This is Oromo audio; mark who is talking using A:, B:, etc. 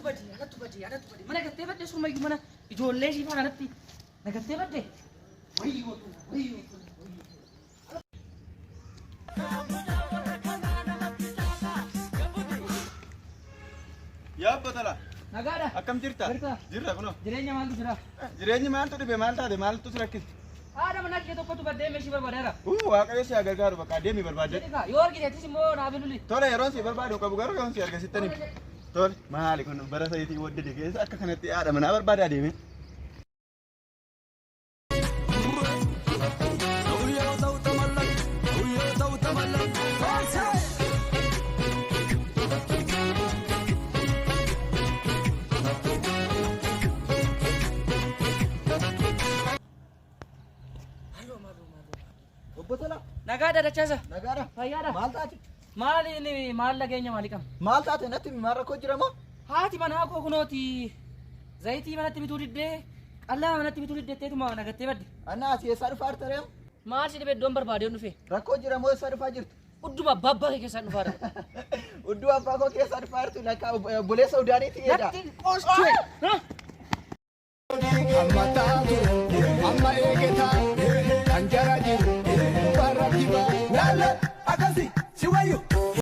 A: bade, anattu bade, anattu bade. Mana gattee badde sumayyuu mana ijoollee ishii faana anatti na gattee badde. Wayyoo tun, wayyoo tun, wayyoo tun.
B: Yaa obbo Tolaa,
A: Nagaadha.
B: akkam jirta?
A: Jirta.
B: Jirra kunoo.
A: Jireenya maaltu jira?
B: Jireenyi maaltu dhibe maal taate maaltu si rakkise?
A: Haadha manaa kiyya tokkotu baddee meeshii barbaadeera.
B: Uu Waaqayyo si haa gargaaru bakka deemi barbaadde.
A: Jedhi kaa yoo argiteettis immoo naa bilbili.
B: Tole yeroon si barbaadu qabu garuu yoon si arge sitti hima. Tole maali kun bara sayitii waddade keessa akka kanatti haadha manaa barbaadaa deeme.
C: Obbo Tolaa,
A: Nagaadha Dachaasa.
C: nagaadha.
A: Fayyaadha.
C: Maal taate?
A: Maali inni maal dhageenya maalii qabna?
C: Maal taate natti himi, maal rakkoo jira moo?
A: Haati manaa koo kunooti zayitii manatti bituu diddee qallaa manatti bituu diddeetteetuma nagattee badde.
C: Anna asii eessaa dhufaa jirta reemu?
A: Maal si dhibe iddoon barbaadeen dhufe?
C: Rakkoo jira moo eessaa dhufaa jirtu?
A: Udduma abbaa abbaa kee keessaan dhufaa jira.
C: Udduu abbaa koo keessaa dhufaa jirtu lakka obboleessa udaaniiti jedha.
A: Natti qoostee.
C: Amma